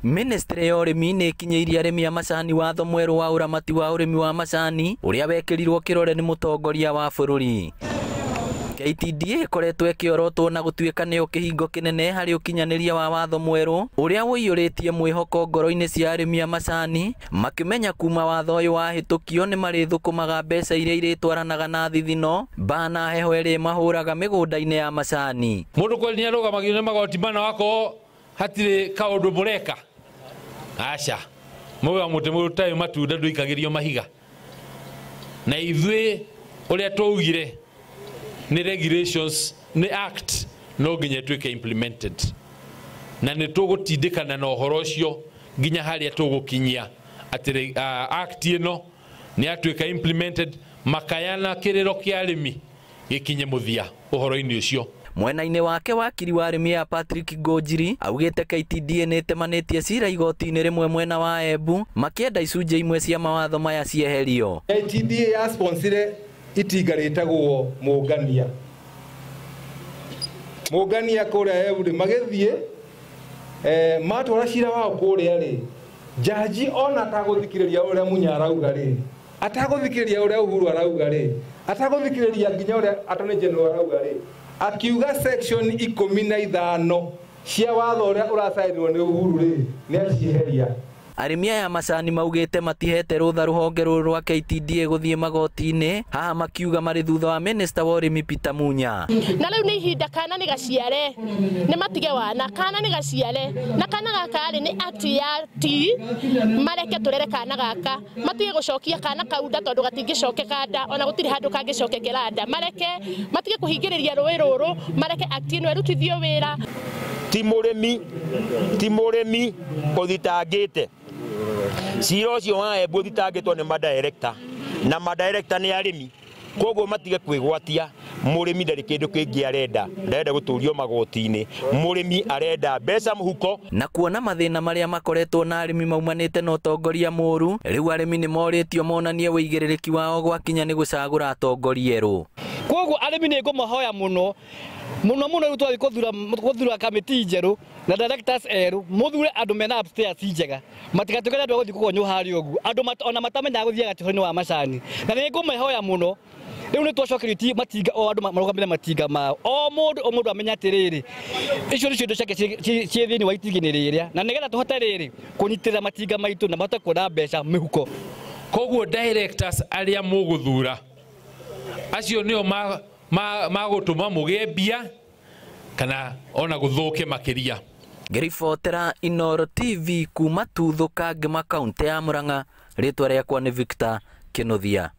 Ministry ya ũrĩmi nĩ ĩkinyĩirie arĩmi a macani watho mwerũ wa ũramati wa ũrĩmi wa macani ũrĩa wekĩrirwo kĩrore nĩ mũtongoria wa bũrũri. KTDA ĩkoretwo ĩkĩorotwo na gũtuĩka nĩyo kĩhingo kĩnene harĩ ũkinyanĩria wa watho mwerũ ũrĩa ũiyũrĩtie mwĩhoko ngoro-inĩ cia arĩmi a macani, makĩmenya kuma watho ũyũ wahĩtũkio nĩ marĩthũkũmaga mbeca iria irĩtwaranaga na thithino, mbaa na heho ĩrĩa ĩmahũraga mĩgũnda-inĩ ya macani. Mũndũ kweli nĩarũgamagio nĩ magoti mana wakorwo hatirĩ kaũndũ mũreka. Aca, mũgwa mũtĩ mũtayo matunda ndũikagĩrio mahiga. Na ithuĩ ũrĩa twaugire nĩ regulations, nĩ act no nginya ĩtuĩke implemented. Na nĩ tũgũtindĩkana na ũhoro ũcio nginya harĩa tũgũkinyia atĩ act ĩno nĩ yatuĩka implemented, makayana kĩrĩro kĩa arĩmi gĩkinye mũthia ũhoro-inĩ ũcio. Mwena-inĩ wake wakiri wa arĩmi ya Patrick Ngũnjiri augĩte KTDA nĩ ĩtemanĩtie cira igoti-inĩ rĩmwe mwena wa Embu makĩenda icunjĩ imwe cia mawatho maya cieherio. KTDA ya sponsire itinga rĩtagwo Mũngania. Mũngania kũrĩa Embu rĩ magĩthiĩ matwara cira wao kũrĩa rĩ, jaji ona atagũthikĩrĩria ũrĩa Munya arauga rĩ, atagũthikĩrĩria ũrĩa Uhuru arauga rĩ, atagũthikĩrĩria nginya ũrĩa Attorney General arauga rĩ, akiuga section 15 cia watho ũrĩa ũracainirwo nĩ Uhuru rĩ, nĩ acieheria. Arĩmi aya macani maugĩte matihete rũtha rũhonge rũrũ rwa KTDA gũthiĩ magoti-inĩ, haha makiuga marĩ thutha wa Minister wa ũrĩmi Peter Munya. Na rĩu nĩ ihinda kana nĩ gaciare, nĩ matige wana, kana nĩ gaciare, na kana gaka rĩ nĩ act ya T, mareke tũrere kana gaka, matige gũcokia kana kau nda tondũ gatingĩcokeka nda, ona gũtirĩ handũ kangĩcokekera nda, mareke matige kũhingĩrĩria rũĩ rũrũ, mareke act ĩno ĩrutithio wĩra. Ti mũrĩmi ũthitangĩte cira ũcio wa Embu ũthitangĩtwo nĩ madirector, na madirector nĩ arĩmi, koguo matige kwĩgwatia. Mũrĩmi ndarĩ kĩndũ kĩngĩ arenda, ndarenda gũtũrio magoti-inĩ, mũrĩmi arenda mbeca mũhuko. Na kuona mathĩna marĩa makoretwo na arĩmi maumanĩte na ũtongoria mũru, rĩu arĩmi nĩ morĩtio monanie wĩigĩrĩrĩki wao gwakinya nĩ gũcagũra atongoria erũ. Koguo arĩmi nĩ ngũmahoya mũno mũno mũno rĩu twathiĩ gũthura kamĩtĩ njerũ na directors erũ, mũthure andũ mena upstairs njega, matigatuĩke andũ a gũthiĩ kũgonywo harĩa ũguo, andũ ona matamenyaga gũthiaga tĩhũ-inĩ wa macani. Na nĩ ngũmehoya mũno rĩu nĩ twacokerio matinga, o andũ marũgamĩre matinga mao, o mũndũ amenye atĩrĩrĩ, icio nĩcio indo ciake ciĩ thĩinĩ wa itinga-inĩ rĩrĩa, na nĩgetha tũhote rĩrĩ kũnyitĩrĩra matinga maitũ na mahote kuona mbeca mĩhuko. Koguo directors arĩa mũgũthura acio nĩo magũtũma mũgĩe mbia kana ona gũthũke makĩria. Ngĩribotera Inooro TV kuma Tuthũka Ngĩma kaũntĩ ya Murang'a, rĩtwa rĩakwa nĩ Victor Kĩnuthia.